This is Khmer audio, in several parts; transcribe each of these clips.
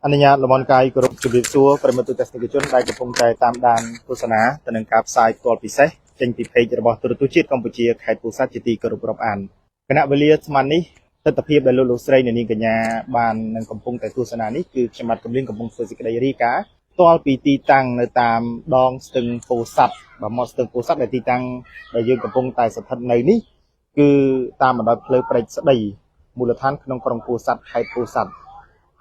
អនុញ្ញាតលំអរកាយគោរពជម្រាបសួរប្រិយមិត្តទូទាំងទស្សនិកជនដែលកំពុងតែតាមដានទស្សនាទៅនឹងការផ្សាយផ្ទាល់ពិសេសចេញពី page របស់ទូរទស្សន៍ជាតិកម្ពុជាខេត្តពោធិ៍សាត់ជាទីគោរពរាប់អានគណៈវេលាស្មាននេះទស្សនភាពដែលលោកលោកស្រីអ្នកនាងកញ្ញាបាននឹងកំពុងតែទស្សនានេះគឺខ្ញុំបាទកំលៀងកំពុងធ្វើសេចក្តីរាយការណ៍ផ្ទាល់ពីទីតាំងនៅតាមដងស្ទឹងពោធិ៍សាត់បាទមាត់ស្ទឹងពោធិ៍សាត់ដែលទីតាំងដែលយើងកំពុងតែស្ថិតនៅនេះគឺតាមបណ្ដោយផ្លូវព្រែកស្ដីមូលដ្ឋានក្នុងក្រុងពោធិ៍សាត់ខេត្តពោធិ៍សាត់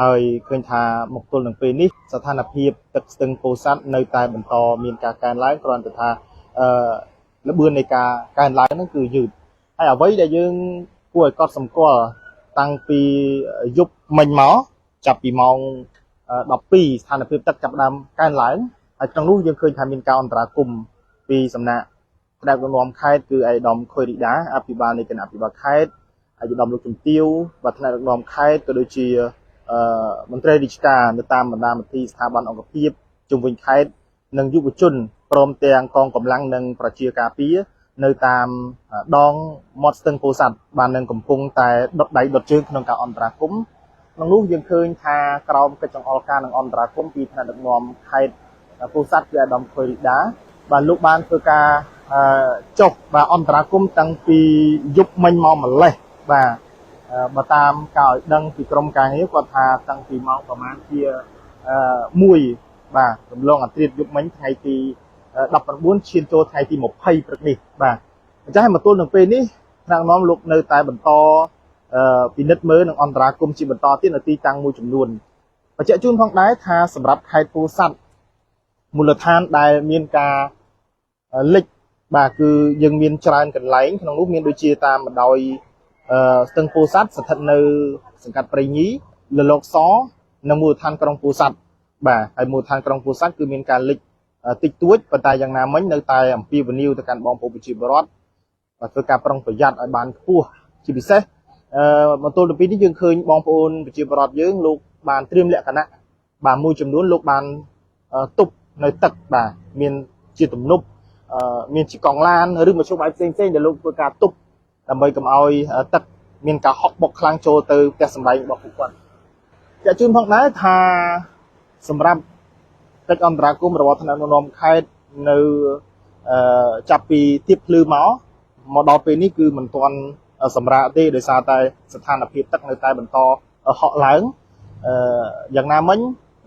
ហើយឃើញថាមកទល់នឹងពេលនេះស្ថានភាពទឹកស្ទឹងពោធិ៍សាត់នៅតែបន្តមានការកើនឡើងគ្រាន់តែថាអឺល្បឿននៃការកើនឡើងហ្នឹងគឺយឺតហើយអ្វីដែលយើងគួរឲ្យកត់សម្គាល់តាំងពីយប់មិញមកចាប់ពីម៉ោង12ស្ថានភាពទឹកចាប់ផ្ដើមកើនឡើងហើយក្នុងនោះយើងឃើញថាមានការអន្តរាគមន៍ពីសំណាក់ផ្នែកដឹកនាំខេត្តគឺឯកឧត្តមខុយរីដាអភិបាលនៃគណៈអភិបាលខេត្តឯកឧត្តមលោកជំទាវបាទផ្នែកដឹកនាំខេត្តក៏ដូចជា អឺមន្ត្រីរាជការនៅតាមបណ្ដាមន្ទីរស្ថាប័នអង្គភាពជុំវិញខេត្តនិងយុវជនព្រមទាំងកងកម្លាំងនិងប្រជាការពារនៅតាមដងមាត់ស្ទឹងពោធិ៍សាត់បាននឹងកំពុងតែដុតដៃដុតជើងក្នុងការអន្តរាគមន៍ក្នុងនោះយើងឃើញថាក្រោមកិច្ចចង្អុលការនិងអន្តរាគមន៍ពីថ្នាក់ដឹកនាំខេត្តពោធិ៍សាត់គឺអាដាមខុយរីដាបាទលោកបានធ្វើការចុះបាទអន្តរាគមន៍តាំងពីយប់មិញមកម្លេះបាទ បើតាមការឲ្យដឹងពីក្រុមការងារគាត់ថាតាំងពីម៉ោងប្រហែលជា1បាទរំលងអាត្រៀតយប់មិញថ្ងៃទី19ឈានចូលថ្ងៃទី20ព្រឹកនេះបាទអញ្ចឹងហើយមកទល់នឹងពេលនេះថ្នាក់នាំលោកនៅតែបន្តពិនិត្យមើលនិងអន្តរាគមន៍ជាបន្តទៀតនៅទីតាំងមួយចំនួនបញ្ជាក់ជូនផងដែរថាសម្រាប់ខេត្តពោធិ៍សាត់មូលដ្ឋានដែលមានការលិចបាទគឺយើងមានច្រើនកន្លែងក្នុងនោះមានដូចជាតាមបណ្ដោយ អឺស្ទឹងពោធិ៍សាត់ស្ថិតនៅសង្កាត់ព្រៃញីលលកសនិងមូលដ្ឋានក្រុងពោធិ៍សាត់បាទហើយមូលដ្ឋានក្រុងពោធិ៍សាត់គឺមានការលិចតិចតួចប៉ុន្តែយ៉ាងណាមិញនៅតែអំពាវនាវទៅកាន់បងប្អូនប្រជាពលរដ្ឋបាទធ្វើការប្រុងប្រយ័ត្នឲ្យបានខ្ពស់ជាពិសេសអឺមកទល់ទៅពេលនេះយើងឃើញបងប្អូនប្រជាពលរដ្ឋយើងលោកបានត្រៀមលក្ខណៈបាទមួយចំនួនលោកបានទប់នៅទឹកបាទមានជាទំនប់មានជាកង់ឡានឬមធ្យោបាយផ្សេងៗដែលលោកធ្វើការទប់ដើម្បីកុំឲ្យទឹកមានការហក់បុកខ្លាំងចូលទៅផ្ទះសម្បែងរបស់ពួកគាត់ជាក់ជូនផងដែរថាសម្រាប់កិច្ចអន្តរាគមន៍របស់ថ្នាក់ដឹកនាំខេត្តនៅអឺចាប់ពីទៀបភ្លឺមកមកដល់ពេលនេះគឺមិនទាន់សម្រាកទេដោយសារតែស្ថានភាពទឹកនៅតែបន្តហក់ឡើងអឺយ៉ាងណាមិញ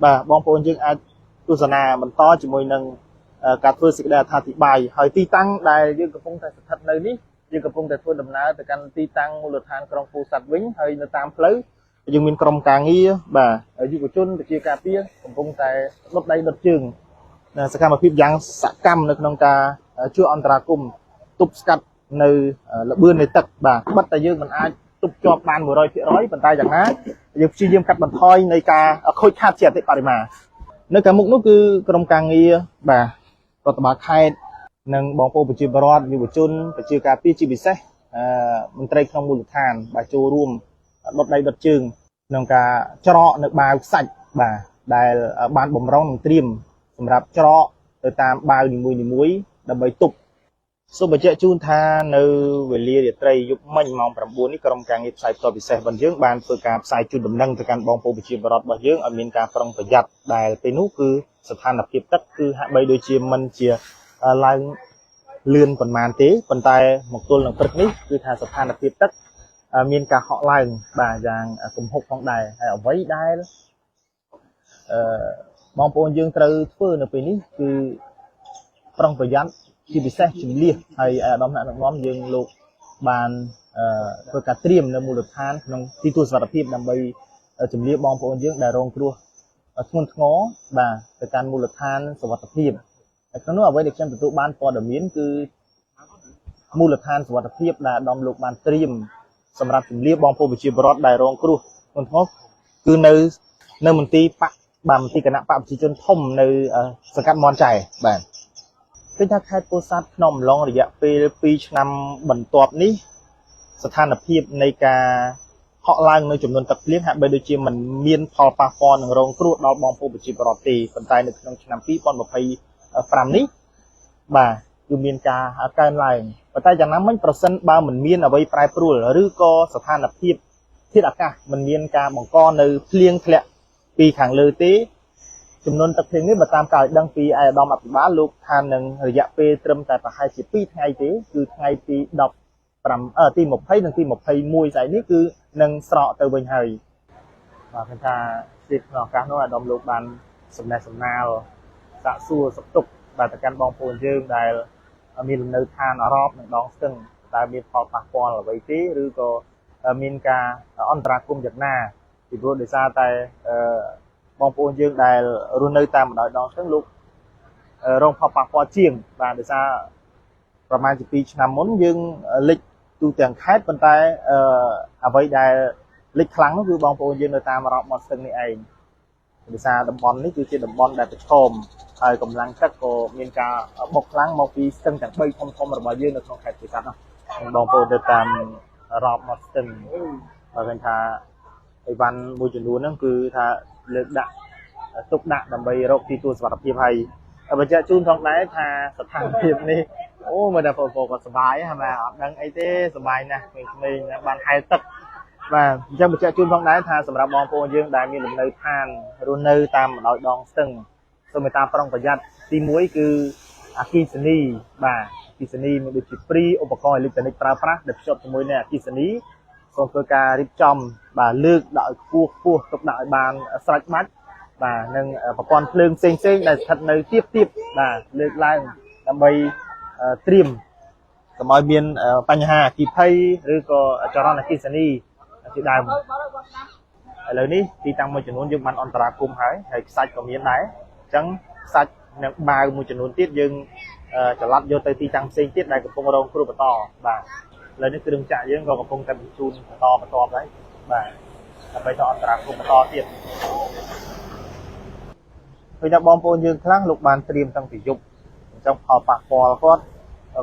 បាទបងប្អូនយើងអាចទស្សនាបន្តជាមួយនឹងការធ្វើសេចក្តីអត្ថាធិប្បាយហើយទីតាំងដែលយើងកំពុងតែស្ថិតនៅនេះយើងកំពុងតែធ្វើដំណើរទៅកាន់ទីតាំងមូលដ្ឋានក្រុងពោធិ៍សាត់វិញហើយនៅតាមផ្លូវយើងមានក្រុមការងារបាទយុវជនប្រជាការពារកំពុងតែដុតដៃដុតជើងសកម្មភាពយ៉ាងសកម្មនៅក្នុងការជួយអន្តរាគមន៍ទប់ស្កាត់នៅល្បឿននៃទឹកបាទបិទតែយើងមិនអាចទប់ជាប់បាន100%ប៉ុន្តែយ៉ាងណាយើងព្យាយាមកាត់បន្ថយនៃការខូចខាតជាអតិបរិមានៅខាងមុខនោះគឺក្រុមការងារបាទរដ្ឋបាលខេត្តនិងបងប្អូនប្រជាពលរដ្ឋយុវជនប្រជាការពារជាពិសេសមន្ត្រីក្នុងមូលដ្ឋានបាទចូលរួមដុតដៃដុតជើងក្នុងការច្រកនៅបាវខ្សាច់បាទដែលបានបំរុងនិងត្រៀមសម្រាប់ច្រកទៅតាមបាវនីមួយៗដើម្បីទប់សូមបញ្ជាក់ជូនថានៅវេលារាត្រីយប់មិញម៉ោង9នេះក្រុមការងារផ្សាយផ្ទាល់ពិសេសរបស់យើងបានធ្វើការផ្សាយជូនដំណឹងទៅកាន់បងប្អូនប្រជាពលរដ្ឋរបស់យើងឲ្យមានការប្រុងប្រយ័ត្នដែលពេលនោះគឺស្ថានភាពទឹកគឺហាក់បីដូចជាមិនជាឡើងលឿនប៉ុន្មានទេប៉ុន្តែមកទល់នឹងព្រឹកនេះគឺថាស្ថានភាពទឹកមានការហក់ឡើងបាទយ៉ាងគំហុកផងដែរហើយអ្វីដែលអឺបងប្អូនយើងត្រូវធ្វើនៅពេលនេះគឺប្រុងប្រយ័ត្នជាពិសេសជំលះហើយអាដាមអ្នកដឹកនាំយើងលោកបានធ្វើការត្រៀមនៅមូលដ្ឋានក្នុងទីទួលសុវត្ថិភាពដើម្បីជំលះបងប្អូនយើងដែលរងគ្រោះធ្ងន់ធ្ងរបាទទៅកាន់មូលដ្ឋានសុវត្ថិភាពហើយក្នុងនោះអ្វីដែលខ្ញុំទទួលបានព័ត៌មានគឺមូលដ្ឋានសុវត្ថិភាពដែលអាដាមលោកបានត្រៀមសម្រាប់ជំលះបងប្អូនប្រជាពលរដ្ឋដែលរងគ្រោះធ្ងន់ធ្ងរគឺនៅនៅមន្ទីរបកបាទមន្ទីរគណៈបកប្រជាជនធំនៅសង្កាត់មនចែបាទឃើញថាខេត្តពោធិ៍សាត់ក្នុងអំឡុងរយៈពេល2ឆ្នាំបន្ទាប់នេះស្ថានភាពនៃការហក់ឡើងនៅចំនួនទឹកភ្លៀងហាក់បីដូចជាមិនមានផលប៉ះពាល់នឹងរងគ្រោះដល់បងប្អូនប្រជាពលរដ្ឋទេប៉ុន្តែនៅក្នុងឆ្នាំ2025នេះបាទគឺមានការកើនឡើងប៉ុន្តែយ៉ាងណាមិញប្រសិនបើមិនមានអ្វីប្រែប្រួលឬក៏ស្ថានភាពធាតុអាកាសមិនមានការបង្កនៅភ្លៀងធ្លាក់ពី ពីខាងលើទេចំនួនទឹកភ្លៀងនេះបើតាមការឲ្យដឹងពីឯកឧត្តមអភិបាលលោកថានឹងរយៈពេលត្រឹមតែប្រហែលជា2ថ្ងៃទេគឺថ្ងៃទី15ទី20និងទី21ស្អែកនេះគឺនឹងស្រកទៅវិញហើយបាទឃើញថាស្ថិតក្នុងឱកាសនោះអាដាមលោកបានសំណេះសំណាលសាកសួរសុខទុក្ខបាទទៅកាន់បងប្អូនយើងដែលមានលំនៅឋានអរ៉បនិងដងស្ទឹងតើមានផលប៉ះពាល់អ្វីទេឬក៏មានការអន្តរាគមន៍យ៉ាងណាពីព្រោះដោយសារតែបងប្អូនយើងដែលរស់នៅតាមបណ្ដោយដងស្ទឹងលោករងផលប៉ះពាល់ជាងបាទដោយសារប្រហែលជា2ឆ្នាំមុនយើងលិចទូទាំងខេត្តប៉ុន្តែអ្វីដែលលិចខ្លាំងនោះគឺបងប្អូនយើងនៅតាមរ៉បមាត់ស្ទឹងនេះឯងដោយសារតំបន់នេះគឺជាតំបន់ដែលប្រឈមហើយកម្លាំងទឹកក៏មានការបុកខ្លាំងមកពីស្ទឹងទាំង3ធំធំរបស់យើងនៅក្នុងខេត្តពោធិ៍សាត់នោះបងប្អូនទៅតាមរ៉បមាត់ស្ទឹងបើឃើញថាអីវ៉ាន់មួយចំនួនហ្នឹងគឺថាលើកដាក់ទុកដាក់ដើម្បីរកទីទួលសុវត្ថិភាពហើយបញ្ជាក់ជូនផងដែរថាស្ថានភាពនេះអូមើលតែបងប្អូនគាត់សប្បាយហ្នឹងបាទអត់ដឹងអីទេសប្បាយណាស់ក្មេងៗបានហែលទឹកបាទអញ្ចឹងបញ្ជាក់ជូនផងដែរថាសម្រាប់បងប្អូនយើងដែលមានលំនៅឋានរស់នៅតាមបណ្ដោយដងស្ទឹងសូមមេត្តាប្រុងប្រយ័ត្នទី1គឺអគ្គិសនីបាទអគ្គិសនីមានដូចជាព្រីឧបករណ៍អេឡិចត្រូនិកប្រើប្រាស់ដែលភ្ជាប់ជាមួយនឹងអគ្គិសនីសូមធ្វើការរៀបចំបាទលើកដាក់ឲ្យខ្ពស់ខ្ពស់ទុកដាក់ឲ្យបានស្រេចបាច់បាទនិងប្រព័ន្ធភ្លើងផ្សេងផ្សេងដែលស្ថិតនៅទៀបទៀបបាទលើកឡើងដើម្បីត្រៀមកុំឲ្យមានបញ្ហាអគ្គិភ័យឬក៏ចរន្តអគ្គិសនីជាដើមឥឡូវនេះទីតាំងមួយចំនួនយើងបានអន្តរាគមន៍ហើយហើយខ្សាច់ក៏មានដែរអញ្ចឹងខ្សាច់និងបាវមួយចំនួនទៀតយើងចល័តយកទៅទីតាំងផ្សេងទៀតដែលកំពុងរងគ្រោះបន្តបាទឥឡូវនេះគ្រឿងចាក់យើងក៏កំពុងតែបញ្ជូនបន្តបន្តដែរបាទដើម្បីទៅអន្តរាគមន៍បន្តទៀតឃើញថាបងប្អូនយើងខ្លះលោកបានត្រៀមតាំងពីយប់អញ្ចឹងផលប៉ះពាល់គាត់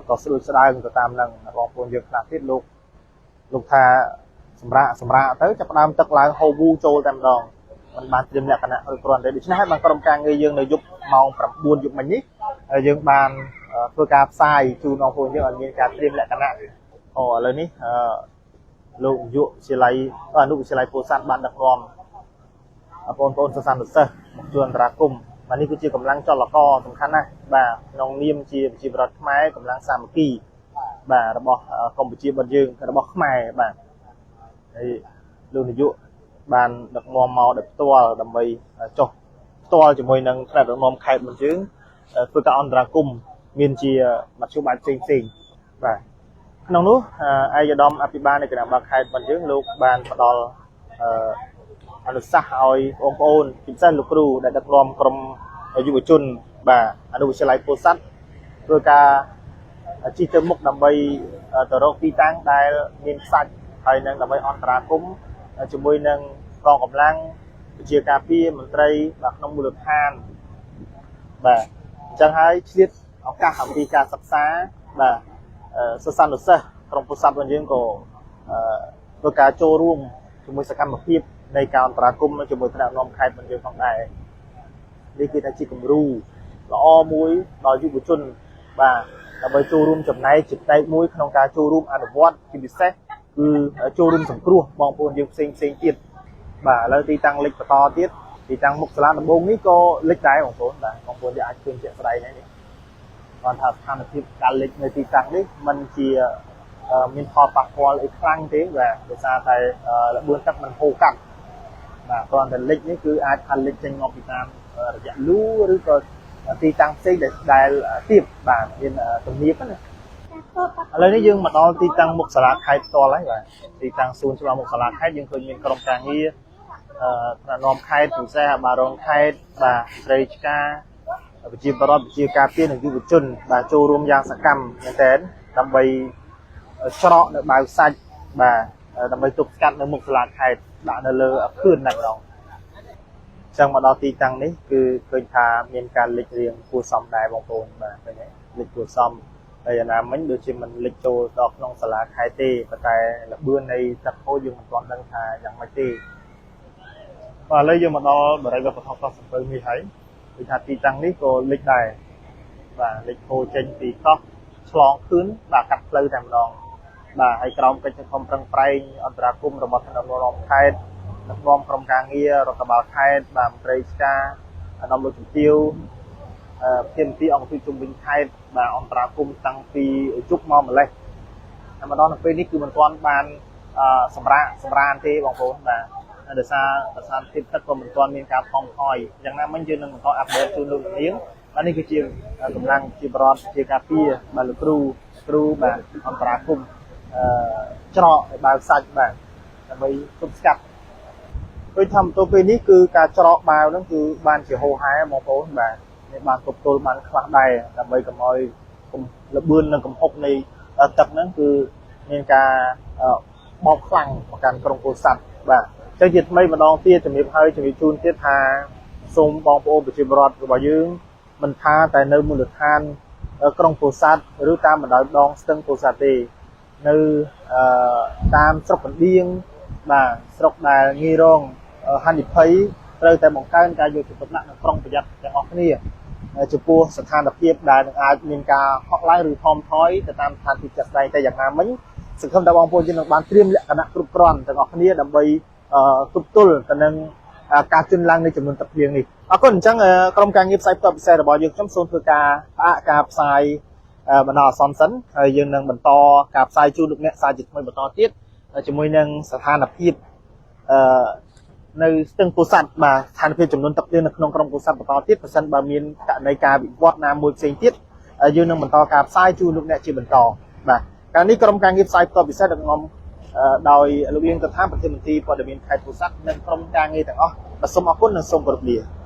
ក៏ស្រួយស្ដើងទៅតាមនឹងបងប្អូនយើងខ្លះទៀតលោកថាសម្រាប់ទៅចាប់ផ្ដើមទឹកឡើងហូរវូចូលតែម្ដងมันបានត្រៀមលក្ខណៈរួចគ្រាន់ទេដូច្នេះហើយបានក្រុមការងារយើងនៅយប់ម៉ោង9យប់មិញនេះយើងបានធ្វើការផ្សាយជូនបងប្អូនយើងឲ្យមានការត្រៀមលក្ខណៈអូឥឡូវនេះលោកនាយកវិទ្យាល័យអនុវិទ្យាល័យពោធិ៍សាត់បានដឹកនាំបងប្អូនសិស្សានុសិស្សមកជួយអន្តរាគមន៍បាទនេះគឺជាកម្លាំងចលករសំខាន់ណាស់បាទក្នុងនាមជាប្រជាពលរដ្ឋខ្មែរកម្លាំងសាមគ្គីបាទរបស់កម្ពុជារបស់យើងរបស់ខ្មែរបាទហើយលោកនាយកបានដឹកនាំមកដោយផ្ទាល់ដើម្បីចុះផ្ទាល់ជាមួយនឹងផ្នែកដឹកនាំខេត្តរបស់យើងធ្វើការអន្តរាគមន៍មានជាមធ្យោបាយផ្សេងផ្សេងបាទក្នុងនោះឯកឧត្តមអភិបាលនៃគណៈបាលខេត្តរបស់យើងលោកបានផ្ដល់អនុសាសន៍ឲ្យបងប្អូនពិសេសលោកគ្រូដែលដឹកនាំក្រុមយុវជនបាទអនុវិទ្យាល័យពោធិ៍សាត់ធ្វើការជិះទៅមុខដើម្បីទៅរកទីតាំងដែលមានខ្សាច់ហើយនឹងដើម្បីអន្តរាគមន៍ជាមួយនឹងកងកម្លាំងវិជាការពារមន្ត្រីបាទក្នុងមូលដ្ឋានបាទអញ្ចឹងហើយឆ្លៀតឱកាសអំពីការសិក្សាបាទសិស្សានុសិស្សក្រុមពោធិ៍សាត់របស់យើងក៏ធ្វើការចូលរួមជាមួយសកម្មភាពនៃការអន្តរាគមន៍ជាមួយថ្នាក់នាំខេត្តរបស់យើងផងដែរនេះគឺថាជាគំរូល្អមួយដល់យុវជនបាទដើម្បីចូលរួមចំណែកជាផ្នែកមួយក្នុងការចូលរួមអនុវត្តជាពិសេសគឺចូលរួមសង្គ្រោះបងប្អូនយើងផ្សេងផ្សេងទៀតបាទឥឡូវទីតាំងលិចបន្តទៀតទីតាំងមុខសាលាដំបងនេះក៏លិចដែរបងប្អូនបាទបងប្អូនយើងអាចឃើញជាក់ស្ដែងនេះគាត់ថាស្ថានភាពការលិចនៅទីតាំងនេះมันជាមានផលប៉ះពាល់អីខ្លាំងទេបាទដោយសារតែល្បឿនទឹកมันហូរកាត់បាទគ្រាន់តែលិចនេះគឺអាចថាលិចចេញមកពីតាមរយៈលូឬក៏ទីតាំងផ្សេងដែលទៀបបាទមានទំនាបណាឥឡូវនេះយើងមកដល់ទីតាំងមុខសាលាខេត្តផ្ទាល់ហើយបាទទីតាំងសួនច្បារមុខសាលាខេត្តយើងឃើញមានក្រុមការងារថ្នាក់នាំខេត្តពិសេសបារងខេត្តបាទស្រីឆ្កាប្រជាពលរដ្ឋប្រជាការពារនិងយុវជនបាទចូលរួមយ៉ាងសកម្មមែនទែនដើម្បីច្រកនៅបាវសាច់បាទដើម្បីទប់ស្កាត់នៅមុខសាលាខេត្តដាក់នៅលើខឿនតែម្ដងចឹងមកដល់ទីតាំងនេះគឺឃើញថាមានការលិចរៀងគួរសមដែរបងប្អូនបាទឃើញទេលិចគួរសមហើយអាណាមិញដូចជាមិនលិចចូលដល់ក្នុងសាលាខេត្តទេប៉ុន្តែល្បឿននៃទឹកហូរយើងមិនទាន់ដឹងថាយ៉ាងម៉េចទេបាទឥឡូវយើងមកដល់បរិយាវប្បធម៌កោះសំពៅនេះហើយគឺថាទីតាំងនេះក៏លិចដែរបាទលិចហូរចេញពីកោះឆ្លងខឿនបាទកាត់ផ្លូវតែម្ដងបាទហើយក្រោមកិច្ចខំប្រឹងប្រែងអន្តរាគមន៍របស់ថ្នាក់ដឹកនាំខេត្ត ដឹកនាំក្រុមការងាររដ្ឋបាលខេត្តបាទមន្ត្រីឆ្ការអាដាមលោកជំទាវអឺធានទីអង្គទូតជំនាញខេត្តបាទអន្តរាគមតាំងពីជប់មកម្លេះតែមកដល់នៅពេលនេះគឺមិនទាន់បានអឺសម្រាប់សម្រានទេបងប្អូនបាទដោយសារស្ថានភាពទឹកក៏មិនទាន់មានការថមថយយ៉ាងណាមិញយើងនឹងបន្ត update ជូនលោកនាងបាទនេះគឺជាកម្លាំងជាបរដ្ឋជាការពារបាទលោកគ្រូគ្រូបាទអន្តរាគមអឺច្រកឲ្យបើកសាច់បាទដើម្បីទប់ស្កាត់ដូចធម្មតាពេលនេះគឺការច្រកបាវហ្នឹងគឺបានជាហោហែបងប្អូនបាទនេះបានទប់ទល់បានខ្លះដែរដើម្បីកុំឲ្យលបឿននិងកំហុកនៃទឹកហ្នឹងគឺមានការបោកខ្លាំងមកកាន់ក្រុងពោធិ៍សាត់បាទអញ្ចឹងជាថ្មីម្ដងទៀតជំរាបហើយជំរាបជូនទៀតថាសូមបងប្អូនប្រជាពលរដ្ឋរបស់យើងមិនថាតែនៅមូលដ្ឋានក្រុងពោធិ៍សាត់ឬតាមបណ្ដោយដងស្ទឹងពោធិ៍សាត់ទេនៅតាមស្រុកកណ្ដៀងបាទស្រុកដែលងាយរងហានិភ័យត្រូវតែបង្កើនការយកចិត្តទុកដាក់និងប្រុងប្រយ័ត្នទាំងអស់គ្នាចំពោះស្ថានភាពដែលនឹងអាចមានការហក់ឡើងឬថមថយទៅតាមស្ថានភាពជាក់ស្ដែងតែយ៉ាងណាមិញសង្ឃឹមថាបងប្អូនយើងនឹងបានត្រៀមលក្ខណៈគ្រប់គ្រាន់ទាំងអស់គ្នាដើម្បីទប់ទល់ទៅនឹងការជន់ឡើងនៃចំនួនទឹកភ្លៀងនេះអរគុណអញ្ចឹងក្រុមការងារផ្សាយផ្ទាល់ពិសេសរបស់យើងខ្ញុំសូមធ្វើការផ្អាកការផ្សាយបណ្ដោះអាសន្នសិនហើយយើងនឹងបន្តការផ្សាយជូនលោកអ្នកសាជាថ្មីបន្តទៀតជាមួយនឹងស្ថានភាពអឺនៅស្ទឹងពោធិ៍សាត់បាទស្ថានភាពចំនួនទឹកភ្លៀងនៅក្នុងក្រុងពោធិ៍សាត់បន្តទៀតប្រសិនបើមានករណីការវិវត្តណាមួយផ្សេងទៀតយើងនឹងបន្តការផ្សាយជូនលោកអ្នកជាបន្តបាទកាលនេះក្រុមការងារផ្សាយផ្ទាល់ពិសេសដឹកនាំដោយលោកលៀងកថាប្រធានមន្ត្រីព័ត៌មានខេត្តពោធិ៍សាត់និងក្រុមការងារទាំងអស់បាទសូមអរគុណនិងសូមគោរពលា។